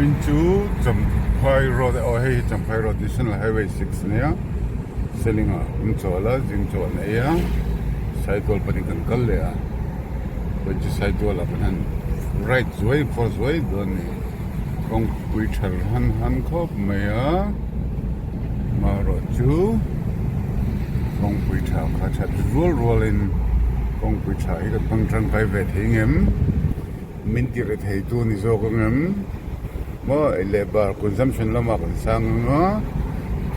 Vawiin chu Champhai road aw hei hi Champhai road National Highway 6 ania Seling ah an chawl a zing chaw an ei a Saitual pahnih kan kal leh a vawiin chu Saitual ah kan han ride zuai fawr zuai dawn a ni kawngpui tha han han khawp mai a amaherawhchu kawngpui tha kha that rual rual in kawngpui tha hi kan hmang tangkai ve thei ngem. Min ti ri thei tu ni zawk ang em? Maw ei leh bar consumption lamah kan sang ang a,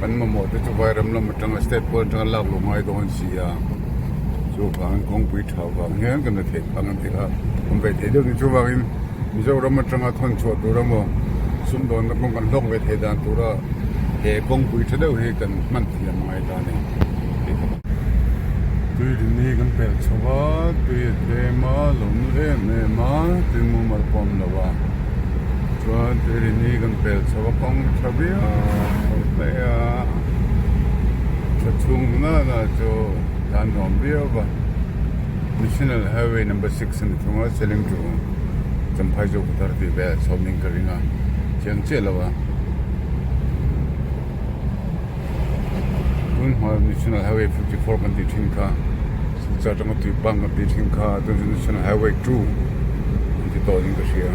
kan mamawh te chu vairam lam atanga state pawn atanga lak luh ngai dawn si a, chuvangin kawngpui tha vang hian kan la theih phang an ti kha awm ve thei deuh ni. Chuvangin Mizoram atanga thawn chhuah tur emaw sumdawnna kawng kan hlawk ve thei dan tura he kawngpui tha deuh hi kan hman thiam a ngai ta a ni. Tui rini kan pel chho a, tui a tlem a, lo nu em em a, tui mumal pawh a awm lo a. Chuan tui rini kan pel chho a, kawng tha viau mai a, tha chhung nana chu tlan nuam viau va. National Highway number 6 a ni thung a, Seling to Champhai Zokhawthar tih vel chhawmin ka ring a, chiang chiah lo a. Tun hma National Highway 54 kan tih thin kha Silchar atanga Tuipang kan tih thin kha tun chu National Highway 2 an ti tawh in ka hria.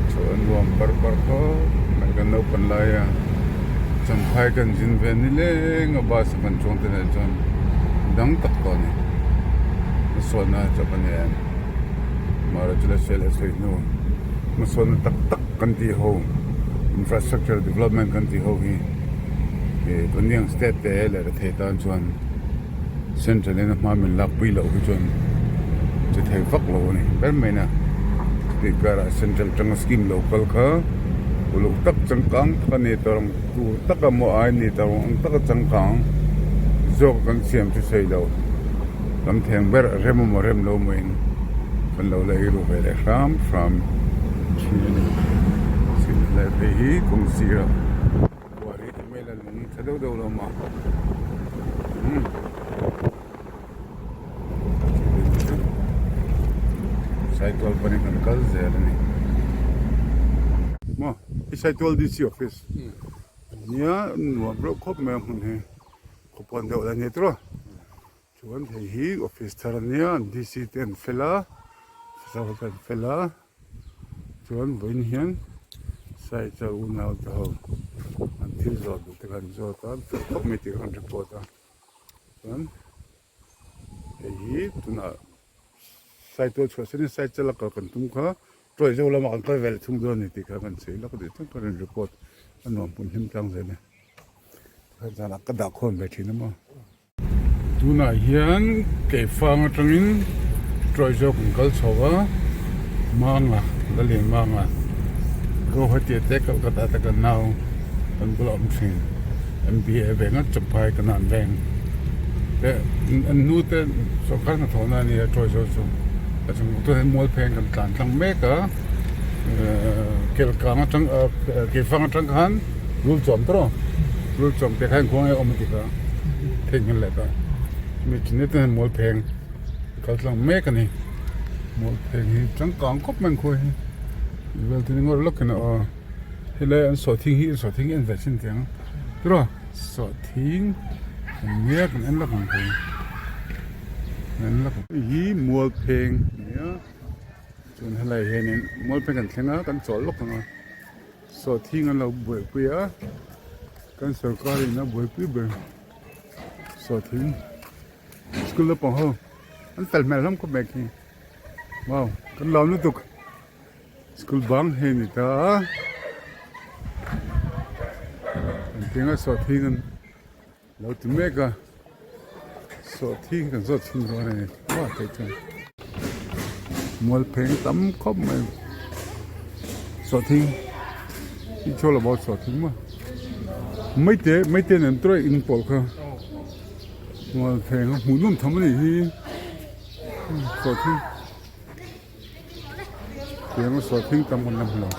Chho a nuam par par khawp mai kan naupan laia Champhai kan zin ve nileng a bus a kan chuang te nen chuan dang tak tawh a ni. Hmasawnna chawp a ni em? Maharaja Sel a sawi hnu hmasawnna tak tak kan tih ho infrastructure development kan tih ho hi ih tuniang state te leh rethei tan chuan central in a hma min lak pui loh hi chuan che thei vak lo a ni ber mai na chutih karah central atanga scheme lo kal kha uluk tak changkang tak a ni tawh ang tur tak a maw ai ni tawh ang taka changkang zawk kan siam chu sawi loh. Lam theng ber a rem emaw rem lo mawiin kan lo la eiru ve leh hram hram thin a ni. Silai leh phei hi kawng sirah buari ti mai la lung tha deuh deuh lo awm a umm Saitual panin kan kal zel a ni. Maw i Saitual DC office nia nuam reuh khawp mai a hmun hi. Khawpawn deuh la ni tawh a chuan hei hi office thar ania an DC te an fel a officer ho te an fel a chuan vawiin hian side a unau te ho an thil zawh duh te kha an zawt a an fel khawp mai tih kha an report a chuan hei hi tunah side tual chhuah sen in side chala kal kan tum kha tawih zo lamah kan kal ve leh thung dawn a ni tih kha kan sawi lawk a ni chuan ka rawn report a nuam hmun hlim tlang zel e. Zanah ka dah khawm ve thin a maw. Tunah hian Keifang atangin Troy zawk an kal chho a, Manga, Lalian Manga, Guwahati te Kolkata te kan nau kan bula awm thin MBA ve ngat Champhai kan an veng te an nu te sawrkar hnathawhna a nia Troy zawk chu a chung tunah hian Mualpheng kan tlan tlang mek a, Kelkang atang Keifang atang khan. Rul chawm tawh a, rul chawm te kha engkhuang nge a awm a ti kha theihnghilh leh ta. Chumi chin zet hian mual pheng a kal tlang mek a ni. Mual pheng hi changkang khawp mai ang khawi hi. Vel te ni ngawt lawkin a aw. Helai an sawhthing hi sawhthing hi en ve chin teh ang. Tiraw sawhthing an nia kan en lawk ang khawi. En lawk ang. Hei hi mual pheng a ni a, chuan helai hianin mual pheng kan thleng a kan chawl lawk ang a. Sawhthing an lo buaipui a, kan sorkar in a buaipui ber sawhthing school naupang ho an fel hmel hlawm khawp mai khi wow kan lawm lutuk school bang hei a ni ta a an tinga sawhthing an lo ti mek a sawhthing kan zawt chhin dawn a ni maw theih chuan mualpheng tam khawp mai sawhthing i chhuak lo bawk sawhthing maw maite maite nen tawih in pawlh kha mualpheng a hmuh nawm tham a nih hi sawhthing tiang a sawhthing tam kan la hmu lo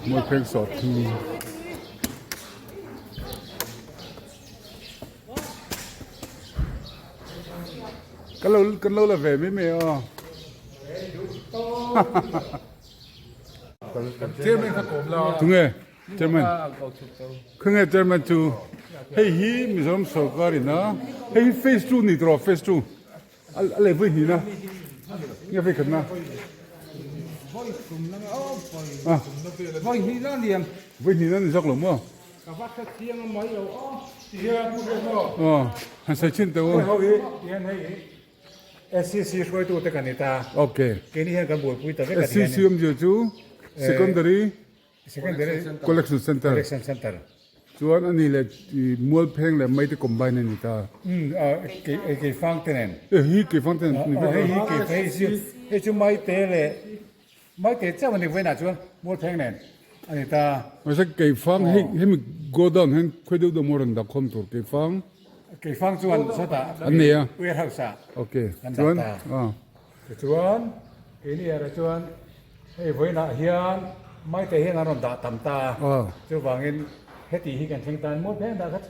mualpheng sawhthing. Kan lo kan lo la ve mai mai aw. Chairman kha kawm la. Tunge Chairman? Khawnge Chairman chu? Hei hi Mizoram sorkar in a, hei hi phase 2 ni tawh phase 2. A lei vawi hnih na. Nge vawi khat na? Vawi hnih na ni ang. Vawi hnih na ni zawk lo maw? Ka va hre chiang a mai lo aw. Tihian pu Biak maw? Aw, han sawi chin teh u. Hei ho hi, tihian hei hi SCC hruaitute kan ni ta. Ok. Keini hian kan buaipui ta vek a ni. SCC awmzia chu Secondary Secondary Collection Center. Collection Center. Chuan a ni leh Mualpheng leh Maite combine a ni ta. Umm kei Keifang te nen. E hi Keifang te nen ni vek a. Hei hi Keifang hei chu hei chu Maite leh Maite chauh a ni vawiinah chuan Mualpheng nen a ni ta. Mahse Keifang hei hemi godown hian khawi deuh deuh maw rawn dah khawm tur Keifang. Keifang chuan sawtah an nei a. Warehouse ah Ok kan dah chuan ta. aw. Tichuan keini erawh chuan hei vawiinah hian Maite hian an rawn dah tam ta a, chuvangin heti hi kan thleng tan Mualpheng dah kha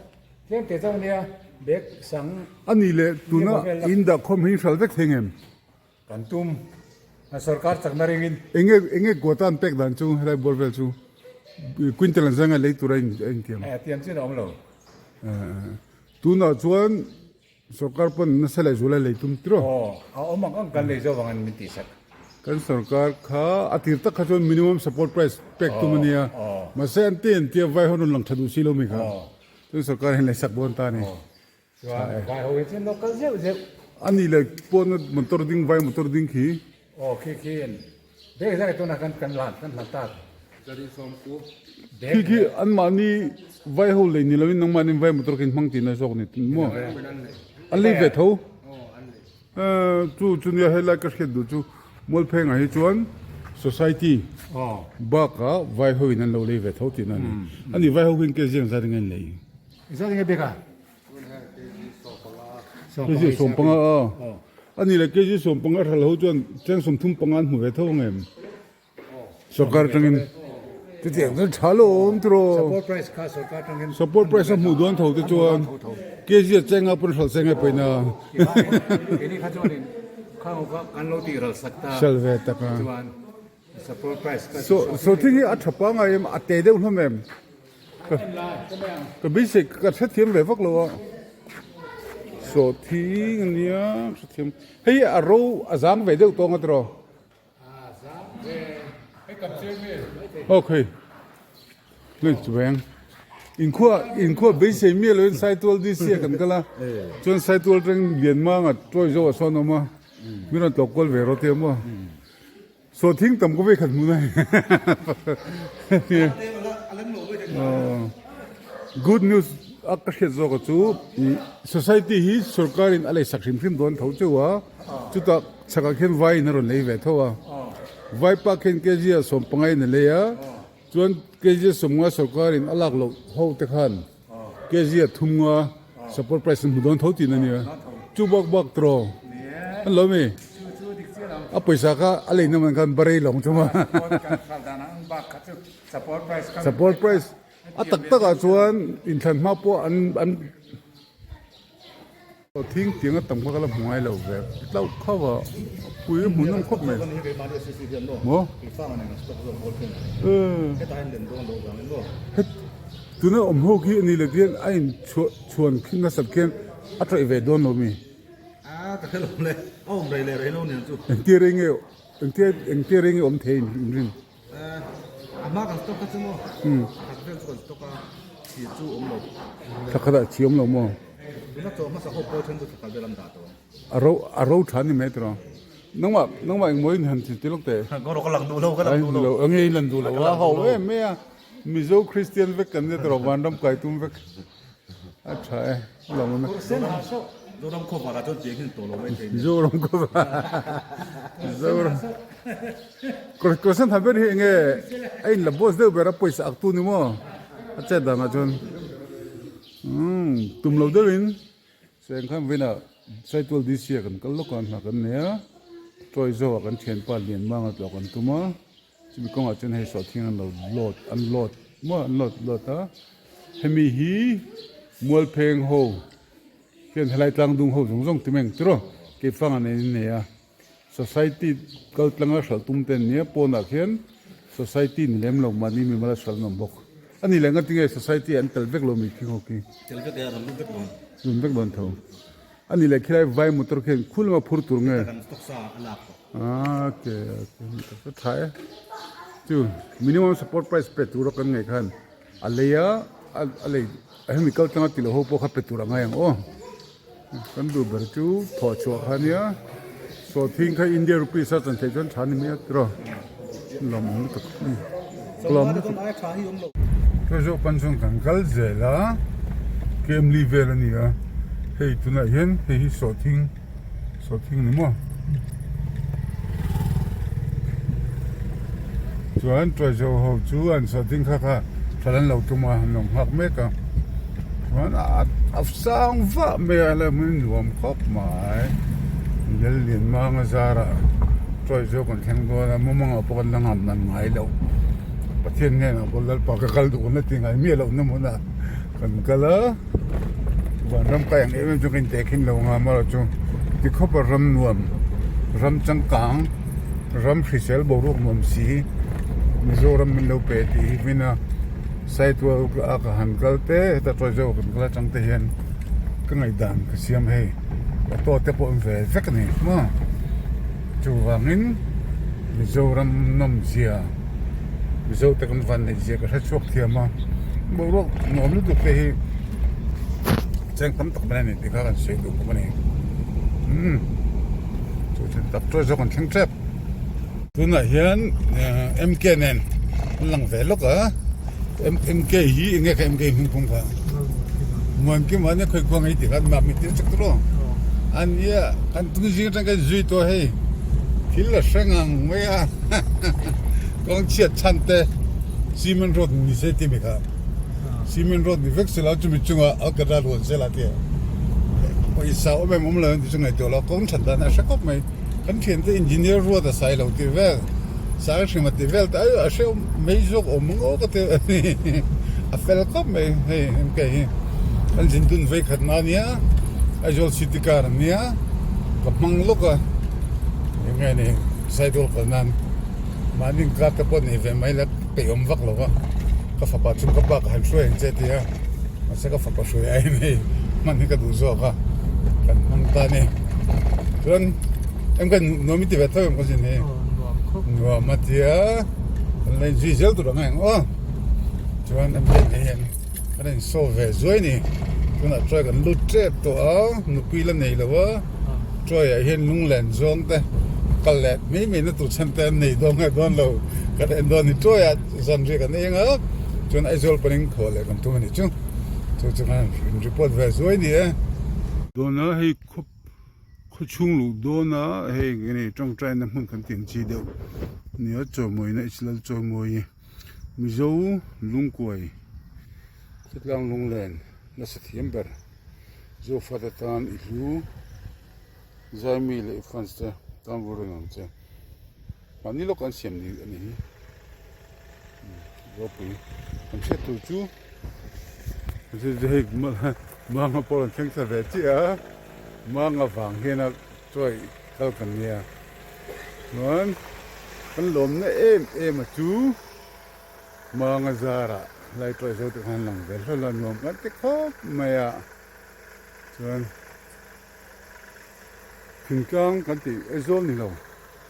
tlem teh chauh nia bag sang A nih leh tuna in dah khawm hi hral vek thei ngem? Kan tum a sorkar chakna ringin. Enge enge quota an pek dan chu helai bual vel chu quintal an zanga lei tura in a intiam. Eh tiam chin a awm lo. Tunah chuan sorkar pawn nasa leh zuala lei tum tiraw. Aw a awm ang ang kan lei zo vang an min tihsak. Kan sorkar kha a tir tak kha chuan minimum support price pek tum a nia. Mahse an ti an tia vai ho rawn lang tha duh si lo mi kha. Chuan sorkar hian leisak bawn ta a ni. Chuan vai ho hi chuan lo kal zeuh zeuh. A nih leh pawhna motor ding vai motor ding khi. Aw khi khi in bag zat tuna kan kan lan kan hlan tak. Khi khi an mahni vai ho lei ni loin nangmahni vai motor khi hmang tihna zawk ni maw? An lei ve tho. Chu chu nia helai ka hriat duh chu Mualphengah hi chuan society bakah vai ho in an lo lei ve tho tihna a ni. A nih vai ho khi ke ziang zat eng a in lei? Zat eng a bag a? Kg 15 a a ni le kg 15 hral ho chuan cheng 35 an hmu ve tho ang em sorkar atangin chutiang chuan tha lo awm tiraw support price kha sorkar atangin support price a hmuh dawn tho te chuan kg a chenga pawn hral chenga pawhin a keini kha chuanin khang kha kan lo tih ral sak ta hral ve tak a chuan support price kha so so thing hi a tha pangai em a te deuh hlawm em Ka beisei ka hrethiam ve vak lo a, sawhthing a nia hrethiam hei a ro a zang ve deuh tawng a tiraw okay hei chu veng inkhua inkhua beisei miah loin Saitual DC ah kan kal a chuan Saitual atangin Lianmanga Tuai zawh ah sawn a awm a min rawn tlawh kual ve rawh tia maw. Sawhthing tam ka vei khat hmun a Good news a ka hriat zawk a chu society hi sorkar in a lei sak hrim hrim dawn tho cheu a chutah chhakah khian vai in a rawn lei ve tho a vai pa khian kg ah 15 in a lei a chuan kg 50 sorkar in a lak loh ho te khan kg ah 30 support price an hmu dawn tho tihna ania chu bak bak tawh an lo mi a pawisa kha a lei na man khan barei lo ang chu ma support price a tak tak ah chuan inthlan hma pawh an an thing tiang a tam kha ka la hmu ngai lo ve tlauh khauh a pui a hmuhnawm khawp mai maw tuna awm ho khi a ni leh khian a in chhuah chhuan khi nasat khian a tawih ve dawn lo mi engtia rei nge engtia engtia rei nge awm thei in rin. Thla khatah chi awm lo maw? A ro a ro tha ni mai tiraw? Nangmah nangmah engmaw in han ti lawk teh. Ai lo a ngei lan duh lo a ho em mai a Mizo Kristian vek kan nia tiraw vanram kai tum vek a tha e a lo awm e. Zoram khawvar ah chuan chiang hian tawh lo mai thei nia. Zoram khawvar Zoram Kawrsen ha ber hi enge a in la boss deuh ber a pawisa ak tu ni maw a chet dan ah chuan umm tum lo deuh in seng khan vawiin ah Saitual DC ah kan kal lawk a hna kan nei a Troy zo ah kan thianpa Lianmanga tlawh kan tum a chumi kawngah chuan hei sawhthing an lo load an load maw an load load a hemi hi Mualpheng ho hian helai tlangdung ho zawng zawng ti mai ang tiraw keifang ah nen in nei a. Society kal tlanga hralh tum te an nia pawnah khian Society ni lem lo mahni mimal a hralh nawm bawk. A ni leh ngatinge society an tel vek lo mi khi ho khi. Tel vek e a rawn lut vek dawn. Lut vek dawn tho. A ni leh khilai vai motor khian khul lama phur tur nge. Kan stock sa a lak tawh. Ah okay okay tha e. Chu minimum support price pe tur a kan ngaih khan a lei a a lei hemi kal tlang a ti lo ho pawh kha pe tur a ngai ang aw. Kan duh ber chu thawh chhuah kha nia sawhthing kha India rupees a chan theih chuan tha ni mai a tiraw lawm awm lutuk lawm lutuk chu zawk pan chuan kan kal zel a kemli vel a ni a hei tunah hian hei hi sawhthing sawhthing ni maw chuan tuaizo ho chu an sawhthing kha kha thal an lo tum a an lo nghak mek a chuan a sang vah mai a la hmun nuam khawp mai lel lian mang a zarah tuaizo kan thleng dawn a mumangah pawh kan la ngam nan ngai loh Pathian hnenah pawh Lalpa ka kal duh na ti ngai miah loh na hmunah kan kal a. Vanram kai ang em em chu ka inteh khin lo nga amaherawhchu ti khawp a ram nuam ram changkang ram hrisel boruak nuam si Mizoram min lo pe tih hi hmin a Saitual a ka han kal te heta Tawizau kan kal atang te hian ka ngaihdan ka siam hei auto te pawh an ve vek a ni maw chuvangin Mizoram nawmzia Mizo te kan van neih zia ka hre chhuak thiam a boruak nuam lutuk te hi cheng tam tak mai a ni tih kha kan sawi duh bawk a ni umm chu thil tak chuan zawk an thleng tep tunah hian MK nen an lang ve lawk a MK hi eng nge kha MK hming phung kha Muankima nia khawi khuang ei tih kha an map min tir chak tawh lo a nia kan tung zing atang kan zui tawh hei thil a hre ngang mai a kawng chhiat chhan te cement road ni se tih mi kha cement road ni vek sela chumi chungah alkatra ruan sela tia pawisa awm em awm lo em tih chu ngaihtuah lo kawng that dan a hre khawp mai kan thiante engineer ruat a sai lo tih vel sang hrim a tih vel te a hre mai zawk awm ang aw ka ti a ni a fel khawp mai hei MK hi kan zin dun vei khat na ania Aizawl city car ania ka hmang lawk a eng nge ni Saidul kal nan mahni car te pawh nei ve mai la peih awm vak lo va ka fapa chu ka pa ka han hruai ang che a ti a mahse ka fapa hruai aiin hei hman hi ka duh zawk a kan hmang ta a ni chuan Em kan nuam i ti ve tho em ka zin hi nuam a tia kan la inzui zel tur ang eng aw chuan em kan hei hian kan in show ve zuai ni tunah chuan kan lut tep tawh a nupui la nei lo a chawi ah hian lunglen zawng te kal leh mai mai na tur chhan te an nei dawn nge dawn lo kan en dawn ni chawi ah zanriah kan eng a chuan Aizawl panin khaw leh kan tum a ni chu chu chu khan in report ve zuai ni e. Dawn a hei khawp Khaw chhung luh dawn a hei eng nge tawngtai na hmun kan tih ang chi deuh nia chawimawina Israel chawimawi Mizo lungkuai khawtlang lunglen nasa thiam ber Zofat atan i hlu Zaimi leh i fans te tan vur reng ang che mahni lawk an siam ni a ni hi ropui kan hriat tur chu hei manga pawh an thleng thla ve chiah a. Manga vang hian a chawi kal kan nia chuan kan lawmna em em a chu Manga zarah lai chawi zo te khan lang ve hlawlh a nuam kan ti khawp mai a chuan thingtlang kan tih Aizawl ni lo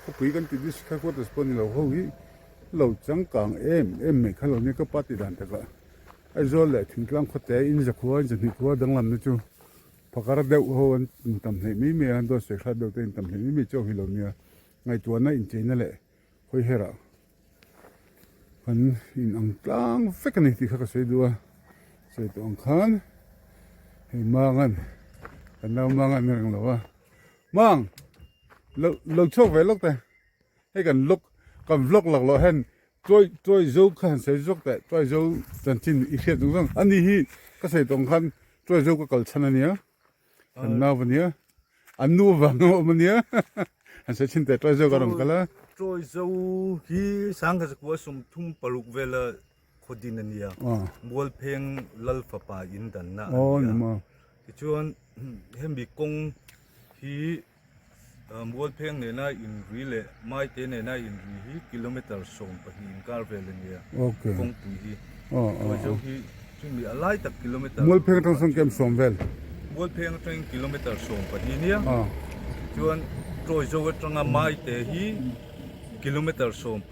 khawpui kan tih district headquarters pawh ni lo ho hi lo changkang em em mai kha lo nia ka pa tih dan takah Aizawl leh thingtlang khawte in zakhua in zahnih khua danglamna chu. Phakar deuh ho an intam hleih mai mai a, dawt sawi hrat deuh te intam hleih mai mai chauh hi lo nia. Ngaihtuahna incheina leh hawi herah kan in ang tlang vek a ni tih kha ka sawi duh a. Sawi tawh ang khan hei Mangan kan nau Mangan a reng lo a. Mang! Lo lo chhuak ve lawk teh. Hei kan lawk kan vlog lak loh hian Chawi chawi zo kha han sawi zawk teh chawi zo chanchin i hriat zawng zawng ani hi ka sawi tawng khan chawi zo ka kal chhan ania kan nau ania an nu vang a awm ania han sawi chhin teh chawi zo ka rawn kal a. Chawi zo hi sangha zakua 36 vela khawdin ania Mualpheng Lal fapa in danna ania tichuan hemi kawng hi. Mualpheng nena inri leh Maite nena inri hi kilometre 12 inkar vel a nia. Kawngpui hi. Tuaizo hi chumi a lai tak kilometre. Mualpheng atang sawn kem sawm vel. Mualpheng atangin kilometre 12 nia. Chuan Tuaizo atanga Maite hi kilometre 12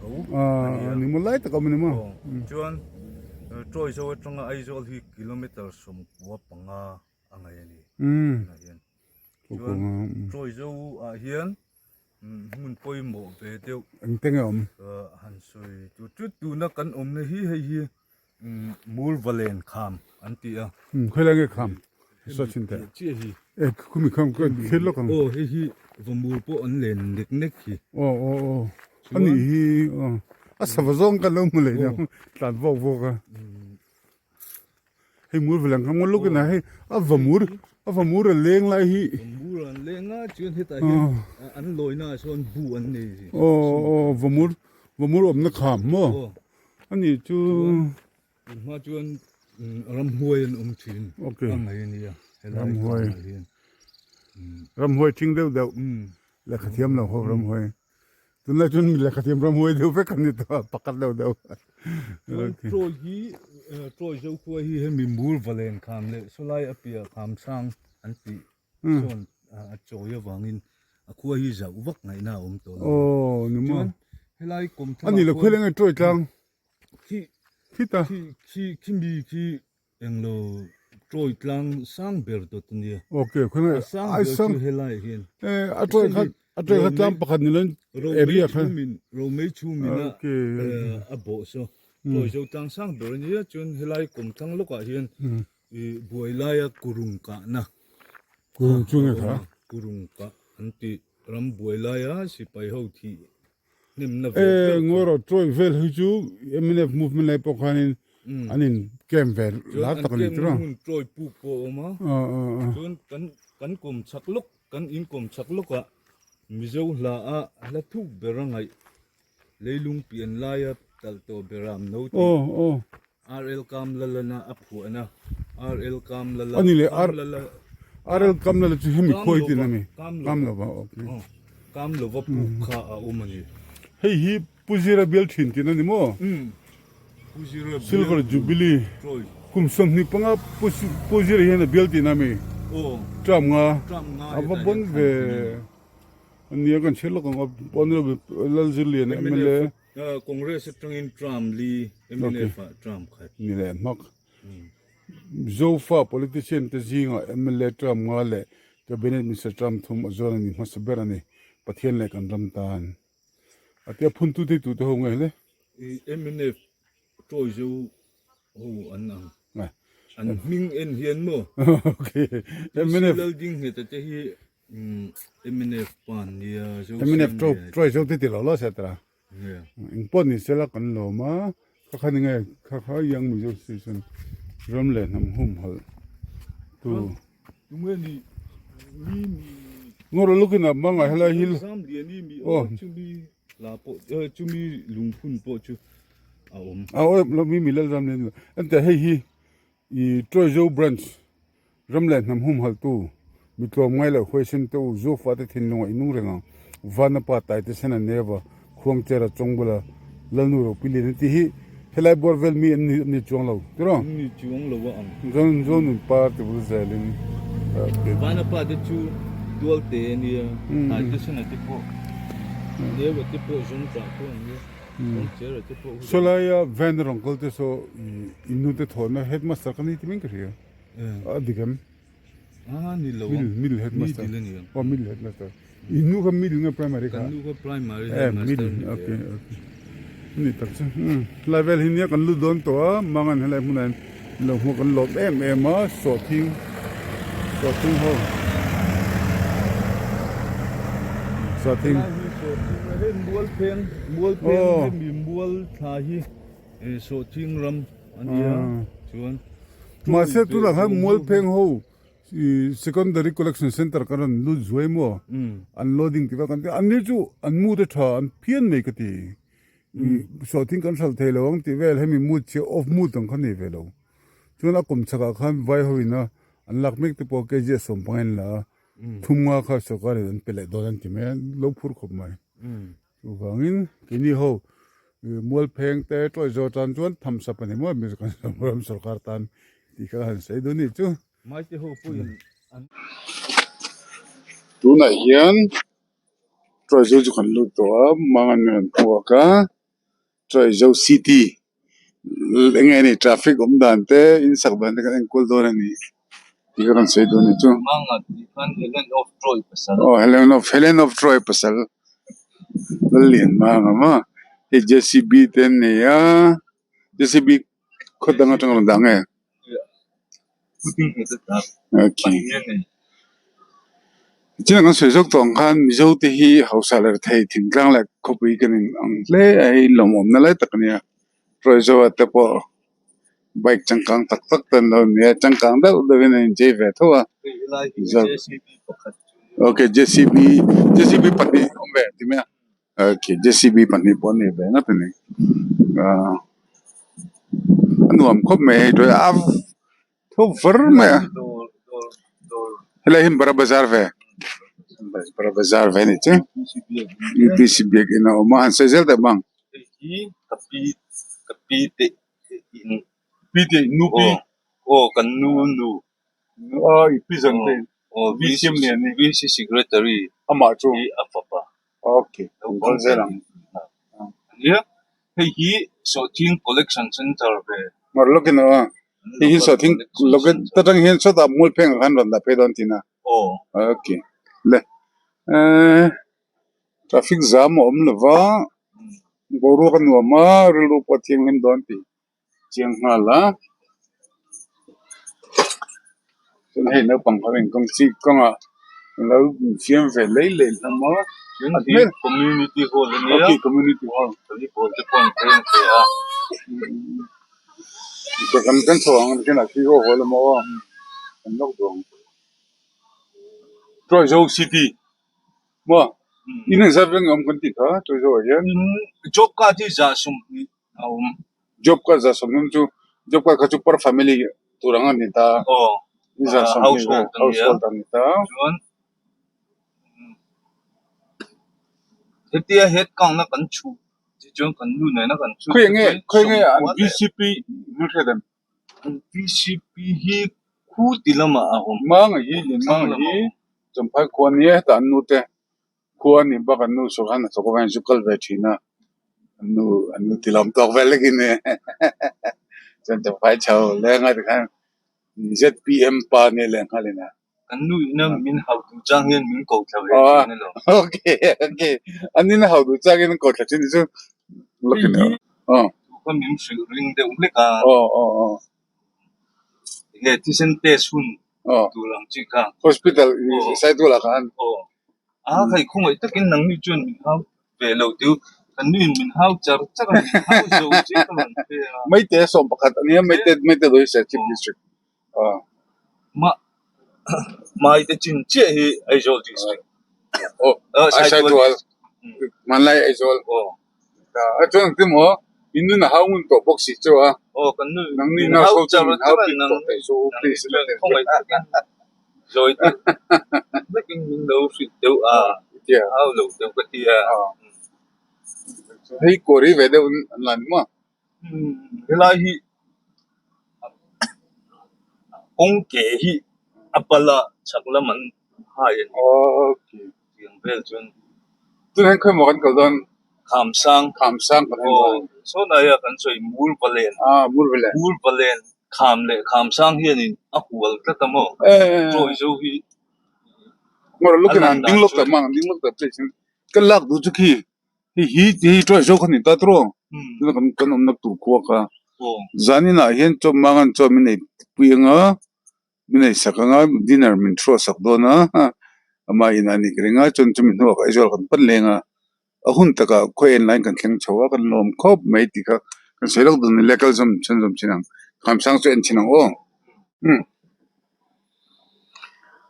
tho a nia. Ni maw lai tak a awm a ni maw? Chuan Tuaizo atanga Aizawl hi kilometre 95 a ngaih a ni. Tunah hian. Chuan Tuaizo ah hian hmun pawimawh ve deuh. Engte nge awm? Han sawi tur chu tuna kan awmna hi hei hi Murvalen kham an ti a. Khawilai nge kham? Saw chin teh. Chiah hi. E khumi kham ka thil lawk ang. Aw hei hi vamur pawh an len nek nek hi. Aw aw aw. Ani hi aw a sava zawng kan lo hmu leh nia tlan vawk vawk a. Hei mur velang kha ngawt lawk in a hei a va mur a va mur a leng lai hi. Mur an leng a chuan hetah hian an lawina ah sawn bu an nei hi. Aw aw va mur va mur awmna kham maw ani chu. Tun hma chuan ramhuai an awm thin a ngaih a nia helai Ramhuai. khamah hian. Ramhuai thing deuh deuh lehkha thiam lo ho ramhuai. Tunlai chuan mi lehkha thiam ramhuai deuh vek an ni tawh a pakhat deuh deuh. Chuan Troy hi Troy Zokhua hi hemi mur valen kham leh sawlai a piah kham sang an tih sawn a chawi avangin a khua hi zauh vak ngaihna a awm tawh lo. Aw ni maw. Chuan helai kawm thlang ah Ani lo khuai leh nge Troy tlang. Khi Khita. Khi khi khi mi khi englo Troy tlang sang ber dawt a nia. Ok khawnge A sang ber chu helai ah hian. E a Troy kha a Troy kha tlang pakhat ni loin area kha. Romei chhum in a a bawh saw Troy zo tlang sang ber a nia chuan helai kawm thlang lawkah hian i buai laia kurung kahna. Kurung chu nge kha? Kurung kah an tih ram buai laia sipai ho thih E ngawi rawh Troy vel hi chu mnf movement lai pawh khanin an in camp ve lar tak a ni tura. An camp hmun Troy puk pawh a awm a, chuan kan kan kawm chak lawk kan in kawm chak lawkah Mizo hla a hla thuk ber a ngaih leilung pian laia talh tawh ber a am no tih RL Kamlalana a phuahna RL Kamlala Ani le R RL Kamlala chu hemi khawi tin a mi Kamlova okay Kamlova puk kha a awm a ni. Hei hi Pu Zira bial thin tin a ni maw? Pu Zira bial Silver Jubilee kum 25 Pu Pu Zira hian a bial tin a mi? Aw Term nga Term nga a va bon ve ania kan chhiar lawk ang a Honorable Lalzirliana mla Congress atangin Trump li mnf ah Trump khat. Ni leh hmak. Zofa politician te zingah mla Trump nga leh Cabinet Minister Trump thum a zawn a ni hmasa ber a ni. Pathian leh kan ram tan. A tia phuntu thei tute ho nge hle. Mnf tawi zo ho an ang. An hming en hian maw. Okay. mnf. Laldingngheta te hi Mnf pa an nia zo Mnf tro try zo te ti lo lo etc. Eng pawh ni sela kan lawm a kha kha ni nge kha kha yang Mizo Association ram leh hnam humhalh tu Tunge ni mi mi Ngawr lukin a hmang ah helai hi Zam lian i mi aw chumi la pawh chumi lungphun pawh chu a awm. A awm lo mi mi lal zam lian ente hei hi I Tuaizo Branch ram leh hnam humhalhtu mi tlawm ngai loh huaisen te u Zofa te thinlungah i nung reng ang. Vana pa Taite Sena Neva Khuangchera Chawngbula Lalnu Ropi Lian an tih hi helai buar vel mi an ni chuang lo tiraw? An ni chuang lo a ang. Zon Zonun par ti bul zelin Vana pa te chu Tualte a nia, Taite Sena te pawh Neva te pawh Zawngtah pawh an nia. Sawlaia van rawng kal te saw i nu te thawhna headmaster ka ni ti mai ka hria a dik em? Middle headmaster aw middle headmaster i nu kha middle nge primary kha middle okay okay ni tak chu helai vel hi nia kan lut dawn tawh a mangan helai hmunah hian lo hmuh kan lawm em em a sawhthing sawhthing ho sawhthing hei mual pheng mual pheng hemi mual thla hi sawhthing ram a nia chuan mahse tunah khan mual pheng ho secondary collection center kan rawn lut zuai maw an loading tih vel kan ti a an ni chu an mu te tha an phian mai ka ti. Sawhthing kan hralh thei lo ang tih vel hemi mood chi off mood ang kha nei ve lo. Chuan a kum chhakah khan vai ho ina an lak mek te pawh kg a 15 in la a. Thum nga kha sorkar in an pe leh dawn an ti mai a, lo phur khawp mai. Chuvangin keini ho mualpheng te tawih zawh tan chuan tham sap a ni maw Mizoram sorkar tan tih kha han sawi dawn a nih chu. Maite ho pawhin an. Tunah hian Tawihzo chu kan lut tawh a, Mangan min rawn hmuak a. Tawihzo city eng nge ni traffic awm dan te in sak dan te kan enkual dawn a ni tih ka rawn sawi dawn a ni chu. Mangan tih khan Helen of Troy pasal. Aw Helen of Helen of Troy pasal Lallianmanga maw hei J C B te an nei a J C B khaw dang atang a rawn dah nge. Okay. Chiang kan sawi zawk tawh ang khan Mizo te hi hausa leh thei thingtlang leh khawpui kan in ang hle a hei lawmawmna lai tak a nia Tawihzawa te pawh bike changkang tak tak te an lo ni a changkang deuh deuh in an inchei ve tho a okay J C B J C B pahnih a awm ve ti mai a okay J C B pahnih pawh a nei ve ngawt a ni ah a nuam khawp mai hei a tho var mai a helai hi bara bazar ve bara bazar ve a nih chu U P C biakinn a awm a han sawi zel teh bang pi teh nu pi aw i pi zawn te V C V C secretary amah chu a fapa okay kan kal zel ang nia hei hi sawhthing collection center ve mar lawkin aw hei hi sawhthing lawkin ta tang hian sawtah mualpheng ah khan rawn dah phei dawn tihna aw okay le ehh traffic jam a awm lova boruak a nuam a rilru pawh a thianghlim dawn tih chiang nghal a chuan hei naupang ho in kawng chik kawngah an lo infiam ve lei lei hlawm a chuan hi community hall a nia okay community hall volleyball te pawh an train ve a kan kan chho ang kinah khi haw haw lam a aw kan lawk duh ang Tawihzo city maw in engzat veng a awm kan tih kha Tawihzo ah hian job card hi zah sawmhnih a awm. Job card za sawmhnih chu job card kha chu per family tur ang a ni ta aw za sawmhnih vel household a ni ta chuan hetia head count na kan chhuh chi chuan kan nu nena kan chhut khawi nge khawi nge an V C P hmel hriat em an V C P hi khu ti lamah a awm Manga hi Lianmanga hi Champhai khua nia hetah an nu te Khua a nih bak an nu saw khan a thawk avangin zu kal ve thin a, an nu an nu ti lawm tawk vel lekin chuan Champhai chho leng a tikhan Z P M pa nia leh nghal in a. Kan nu ina min hau duh chang hian min ko thla ve thin elo. Okay okay an ina hau duh chang in an ko thla thin chu Hei hi thu kha min hrilh ring deuh hlek a. Aw aw aw. Enge thisen test hun tur ang chi kha. Hospital Saitual ah khan. Aw. A khai khawngaih takin nangni chuan min hau ve lo tiu. Kan nu in min hau char char a, min hau zo chiah ka rawn pe a. Maite sawm pakhat a nia, Maite Maite dawi Serchhip district. Ma Maite chin chiah hi Aizawl district. Aw Saitual hmanlai Aizawl. Aw. A chuan engtin maw in nun a hau ngun tawh bawk si chu a. Aw kan nu Nangni min nurse hau ho chu char min hau char a bik nang tawh theih chu nangni please chuan khawngaih takin zawi deuh vekin min lo hrilh deuh a hau lo deuh ka ti a. Hei kawr hi ve deuh an la ni maw? Helai hi kawng ke hi a pal a chhak lam an hai a ni. Okay. Tiang vel chuan. Tunah hian khawi maw kan kal dawn? Khamsang. Khamsang kan en dawn. Sawnaia kan sawi Murvalen. Ah, Murvalen. Murvalen kham leh Khamsang hianin a hual tlat a maw? Chawi zo hi Ngawr lawkin an ding lawk ta mang, ding lawk ta place in ka lak duh chu khi hei hi hei chawi zo kha ni ta tawh tuna kan kan awmna tur khua kha zaninah hian chaw mangan chaw min ei pui anga min ei sak anga dinner min thruah sak dawn a ama inah a nih ka ring a chuan chumi hnuah ka Aizawl kan pan leng a a hun takah khawi en laiin kan thleng chho a kan lawm khawp mai tih kha kan sawi lawk dawn a ni le kal zawm chhan zawm chin ang khamsang chu en chin ang aw umm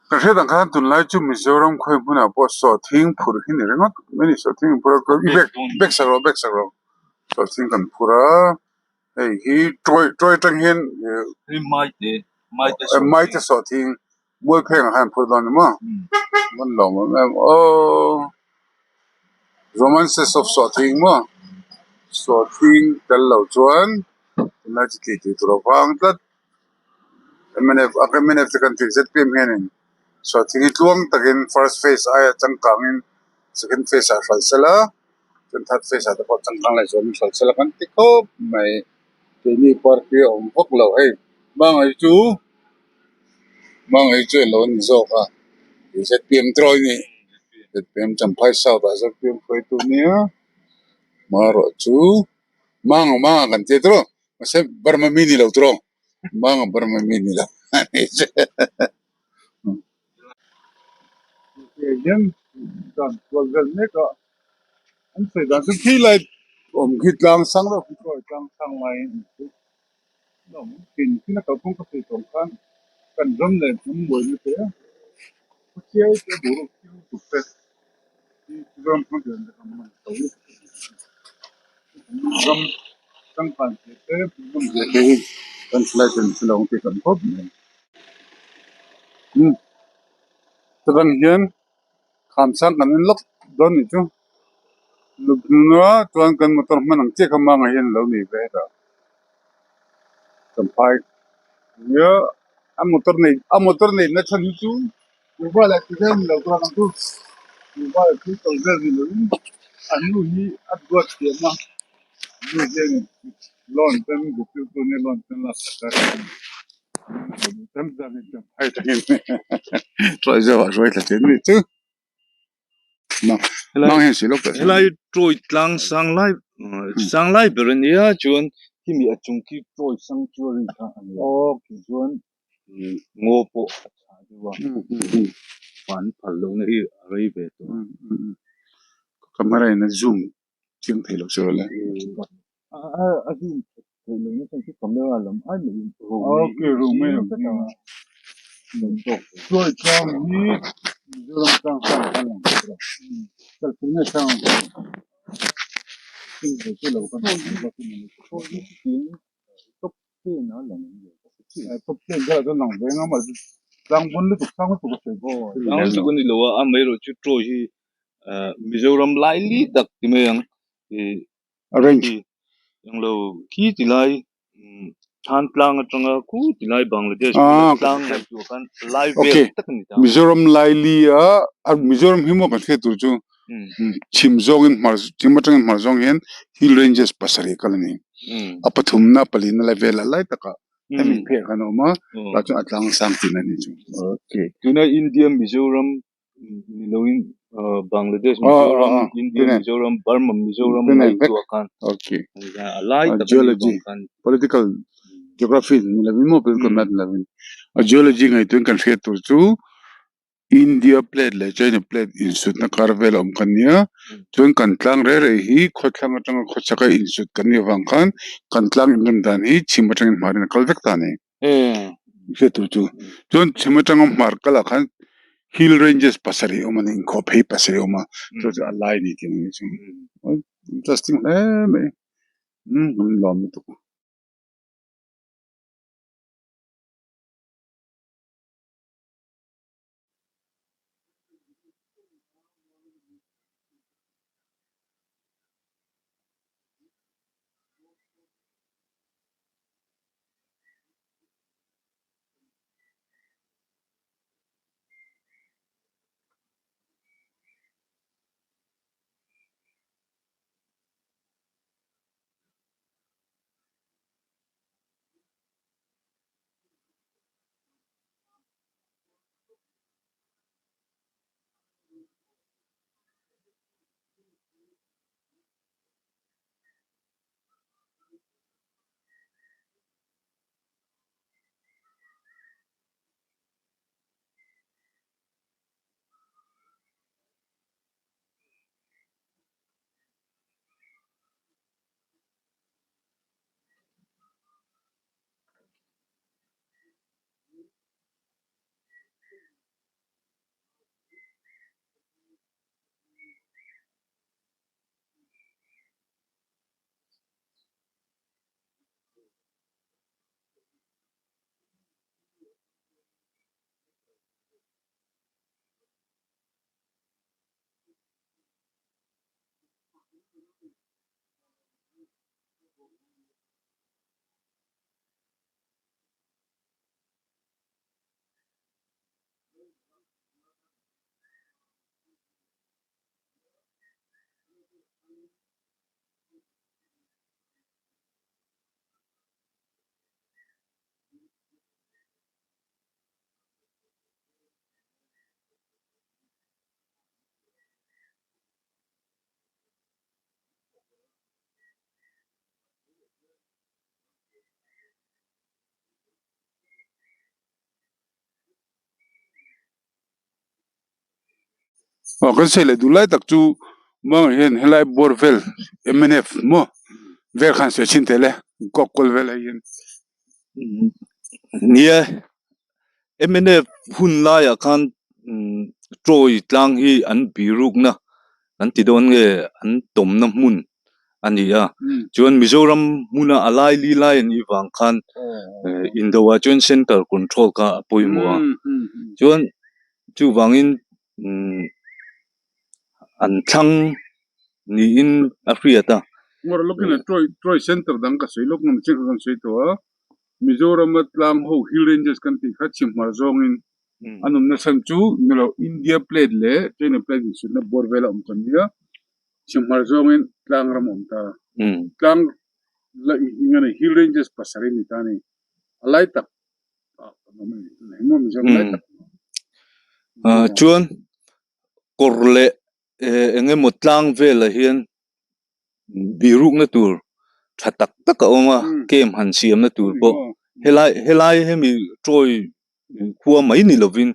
ka hriat ang khan tunlai chu Mizoram khawi hmunah pawh sawhthing phurh hi ni ringawt mai a ni sawhthing an phur a bag bag sak rawh bag sak rawh sawhthing kan phur a. Hei hi tawi tawi atang hian Hei maite maite maite sawhthing Mualpheng ah khan an phur dawn a ni maw? Van lawm em em aw. Romances of Sawhthing maw? Sawhthing tel lo chuan tunlai chu tih tih tur a vang tlat. Mnf a mnf te kan tih zpm hianin Sawhthing hi tluang takin first phase aia changkangin second phase ah hralh sela chuan third phase ah te pawh changkang leh zualin hralh sela kan ti khawp mai. Keini party a awm vak lo hei hmangaih chu hmangaih chu eng lo a ni zawk a zpm trawih a ni zpm champhai south ah zpm hruaitu nia marawh chu manga manga kan tia tawh mahse burma mi ni lo tawh manga burma mi ni lo hian dan kual vel mek a an sawi dan chu khi lai awm khi tlang sang deuh khi chawi tlang sang laiin an chu a awm thin thin a kalphung ka sawi tawng khan kan ram leh hnam buaina te khawchiai te boruak thil lutuk te hi ram hma ber leh ram man to lutuk ram changkan zia te hmuhnawm zia te hi kan thalai ten hre lo ang tih kan khawp mai. Chutang hian kham sang kan en lawk dawn nih chu lukna chuan kan motor hman ang chiah kha mangah hian a lo nei ve hetah champhai nia a motor nei a motor neih na chhan hi chu kuhva leh ti vel ni lo tur ang chu kuhva leh thil to vel ni lovin an nu hi a duat thiam a nu hianin loan ten zirtirtu nia loan ten lak sak a. Helai Troy tlang sang lai sang lai ber a nia chuan khimi a chung khi Troy sanctuary kha a ni a chuan ngaw pawh a tha deuh a an phal lohna hi a rei ve tawh a. Camera in a zoom chiang thei lo chu le. A zoom theih loh na chhan chu camera lam ai mah in Okay room mai ang Tuai tlang hi Mizoram tlang sang kha lang tura California tlang ang Top ten a lang ang Top ten vel ah chuan lang ve ngam a tlang bun lutuk sang lutuk a sawi bawk. Tlang lutuk a ni lo a amaherawhchu chu Troy hi Mizoram lai li tak ti mai ang Arrange englo khi ti lai than tlang atanga khu ti lai Bangladesh tlang ngaih tur khan lai vel tak a ni ta. Mizoram lai li a Mizoram hi maw kan hriat tur chu chhim zawngin hmar chhim atangin hmar zawng hian hill ranges pasarih kal a ni. A pathumna palina lai velah lai takah hemi phek an awm a tah chuan a tlang sang tihna a ni chu. Okay tuna India Mizoram ni loin Bangladesh Mizoram India Mizoram Burma Mizoram ngaihtuah khan a lai tak a nih vang khan political geography ni lovin maw political map ni lovin a geology ngaihtuahin kan hriat tur chu India plate leh China plate insutna kar vel a awm kan nia chuan kan tlang reh reh hi khawthlang atanga khawchhaka insut kan nih avang khan kan tlang inrem dan hi chhim atangin hmarin a kal vek ta a ni. Hriat tur chu chuan chhim atanga hmar kalah khan hill ranges pasarih a awm a ni inkhawh phei pasarih a awm a chu chu a lai a ni tih ang hi chu interesting hle mai umm an lawm lutuk. Aw kan sawi leh duh lai tak chu mangah hian helai bawr vel mnf maw vel khan sawi chhin tel e kawk kual vel ah hian. Nia mnf hun laiah khan Troy tlang hi an birukna an ti dawn nge an tawmna hmun a ni a chuan Mizoram hmuna a lai li lai a nih vang khan indo ah chuan center control kha a pawimawh a chuan chuvangin an thlang niin a hriat a. Ngawrh lawkin a Troy Troy center dang ka sawi lawk ngam chin kha kan sawi tawh a Mizorama tlang ho hill ranges kan tih kha chhimhmar zawngin An awmna chhan chu nilo India plate leh China plate insutna bawr vel a awm ta nia, chhimhmar zawngin tlang ram a awm ta. Tlang la eng a ni hill ranges pasarih a ni ta a ni. A lai tak ah kan awm a ni. Engemaw Mizoram lai tak Chuan kawr leh engemaw tlang velah hian Birukna tur tha tak tak a awm a, camp han siamna tur pawh helai helai hemi Troy khua mai ni lovin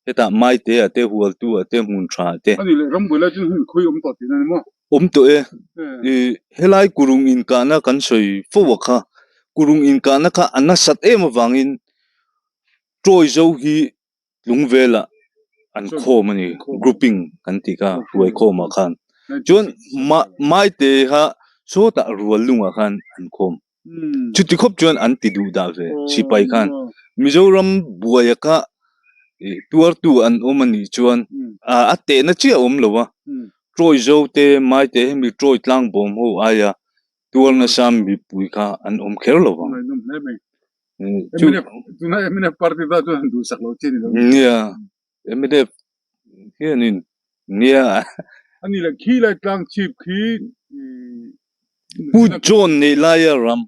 hetah Maite ah te Hualtu ah te hmun tha ah te awm tawh e. Ih helai kurung inkahna kan sawi fo a kha, kurung inkahna kha a nasat em avangin Troy zo hi tlung velah an khawm a ni grouping kan tih kha hruai khawmah khan chuan maite kha sawtah rual lungah khan an khawm chuti khawp chuan an ti duh dah ve sipai khan Mizoram buaia kha ih tuartu an awm a nih chuan a tehna chiah a awm lo a Troy zo te maite hemi Troy tlang bawm ho aia tuar nasa mipui kha an awm kher lo vang. Nia mnf hianin nia Pu John neih laia ram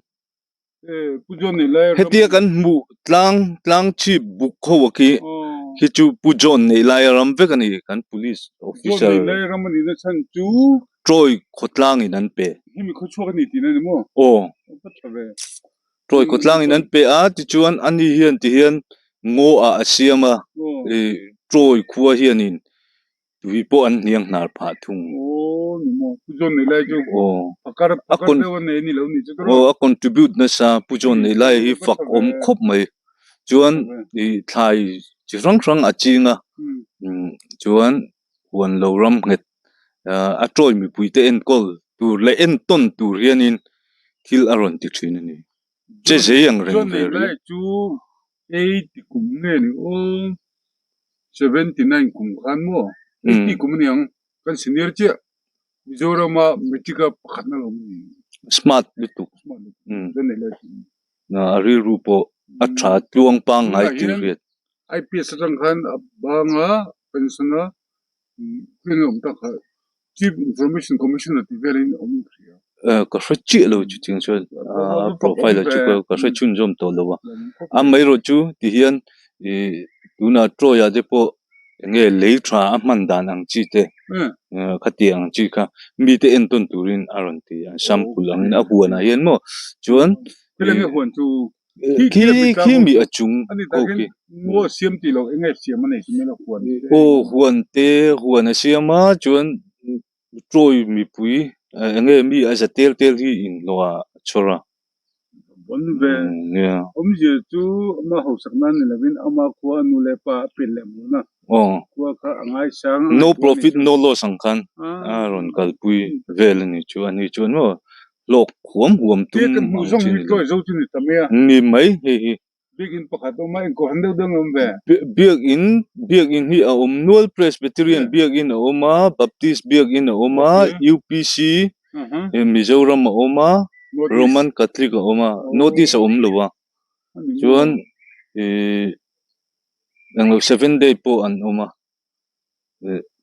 Hetia kan hmuh tlang tlang chhip buk ho a khi khi chu Pu John neih laia ram vek a ni kan police officer Troy khawtlang in an pe. Aw Troy khawtlang in an pe a tichuan ani hian tihian ngaw ah a siam a ih Troy khua hianin Tui pawh an hniang hnar phah thung. Aw a contribute nasa Pu John nei lai hi fak awm khawp mai. Chuan ih thlai chi hrang hrang a ching a chuan huan lo ram nghet a tawi mipui te enkawl tur leh entawn tur hianin thil a rawn ti thin a ni. Che zei ang reng ve ri. 79 kum khan maw 80 kum aniang kan senior chiah Mizoram a matric a pakhat na lo awm ni. Smart lutuk a rilru pawh a tha tluang pangngai tih hriat. IPS atang khan a bang a pension a khawnge awm tak kha Chief Information Commissioner tih velin awm in ka hria. Ka hre chiah lo chu ching chuan profile ah chu ka hre chhunzawm tawh lo a. Amaherawh chu ti hian ih tunah Troy ah te pawh eng nge lei tha a hman dan ang chi te khati ang chi kha mite entawn turin a rawn ti a sample angin a huan ah hian maw chuan Khi khi mi a chung ho khi. Aw huan te huan a siam a chuan Troy mipui eng nge mi a za tel tel hi inhlawh ah a chhawr a. Nia. Aw. No profit no loss ang khan a rawn kalpui vel a ni chu a ni chuan maw hlawk huam huam tum ang chi ni lo. Ni mai hei hi. Biakinn pakhat a awm a, inkohhran deuh deuh an awm ve. Biakinn, Biakinn hi a awm nual, Presbyterian Biakinn a awm a, Baptist Biakinn a awm a, UPC Mizoram a awm a, Roman Catholic a awm a, North East a awm lo a, chuan ih englo Seventh Day pawh an awm a,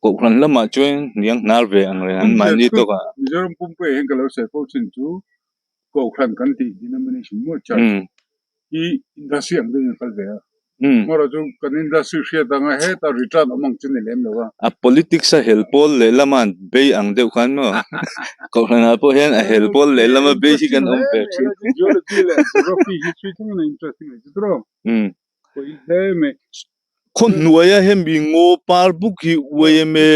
Kohhran lamah chuan hniang hnar ve ang reng an mahni tawkah. Mizoram pumpui ah hian ka lo sawi fo chin chu Kohhran kan tih denomination maw church hi industry ang deuhin a kal ve a. Amaherawh chu kan industry hriat anga heta return awm ang chu ni lem lo a. A politics a hel pawl lehlam a an bei ang deuh khan maw Kohhran ah pawh hian a hel pawl lehlam a bei hi kan awm ve thin. Geology leh geography history thlengin a interesting a ni chu tiraw? Pawi hle mai. Khaw hnuaia hemi ngaw par buk hi YMA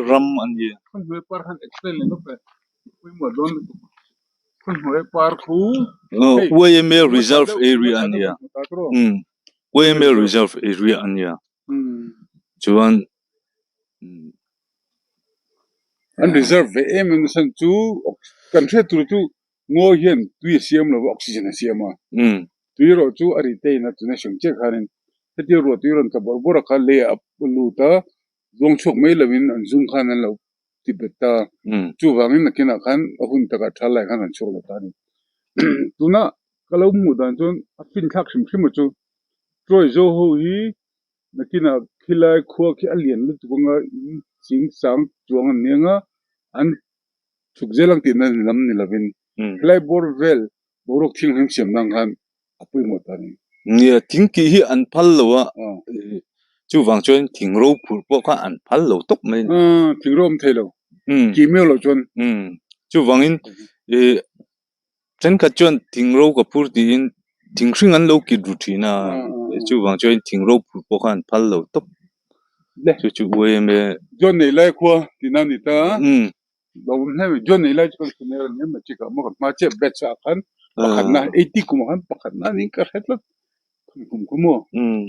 ram a ni. Khaw hnuai par khan explain leh lawk e pawimawh dawn lutuk. Khaw hnuai par khu YMA reserve area a nia. YMA reserve area a nia. Chuan An reserve ve em em nasa chu kan hriat tur chu ngaw hian tui a siam lo va oxygen a siam a. Tui erawh chu a retain a tuna hriam chiah khanin hetia ruah tui rawn tla bawrh bawrh a kha lei ah a lut a zawng chhuak mai lovin an zung khan an lo ti bet ta. Chuvangin nakinah khan a hun takah tha lai khan an chhuak leh ta a ni. Tuna ka lo hmuh dan chuan a finthlak hrim hrim a chu Troy zo ho hi Nakinah khilai khua khi a lian lutuk anga in ching sang chuang an ni anga an chhuk zel ang tihna ni lam ni lovin khilai bawr vel boruak thianghlim siam nan khan a pawimawh ta a ni. Nia, thing tih hi an phal lo a, chuvang chuan thing ro phurh pawh kha an phal lo tawp mai a ni. Thing ro awm thei lo, kih miau loh chuan. Chuvangin ih Thenkhat chuan thing ro ka phur tiin thing hring an lo kit ru thin a, chuvang chuan thing ro phur pawh kha an phal lo tawp. Chu chu uai em e. John nei lai khua tih na ni ta a, lo awm hle mai. John nei lai chu kan hre ner a ni a, matric ah maw kan hma chiah batch ah khan pakhat na eighty kum ah khan pakhat na niin ka hre tlat. Khum kum kha maw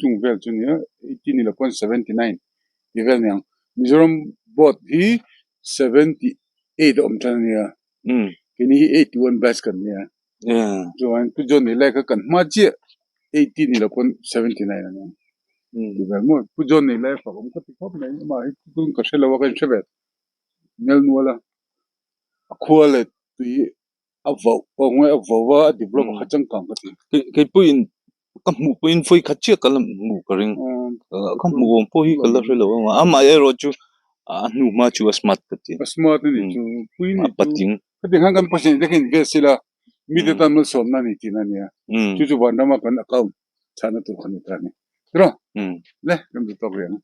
chung vel chu nia eighty ni lo pawn 79 tih vel aniang. Mizoram board hi 78 a awm tan a nia. Keini hi 81 batch kan nia. Chuan Pu John nei lai kha kan hma chiah 80 ni lo pawn 79 a nia. Tih vel maw Pu John nei lai fak awm kha ti khawp mai amah hi tun ka hre lo a ka inhre ve nel nual a. A khua leh tui a vauh pawh ngawi a vauh a a develop a kha changkang ka ti. Keipawhin ka hmuh pawhin vawi khat chiah ka la hmuh ka ring ka hmuh awm pawh hi ka la hre lo ang a amaherawh chu a hnu hma chu a smart ka ti a smart a nih chu pui a patling hetiang khan kan pasien te kha in vel sila mite tan malsawmna a ni tihna a nia chu chu vanrama kan account chhahna tur kha ni ta a ni tiraw le kan duh tawk rih ang.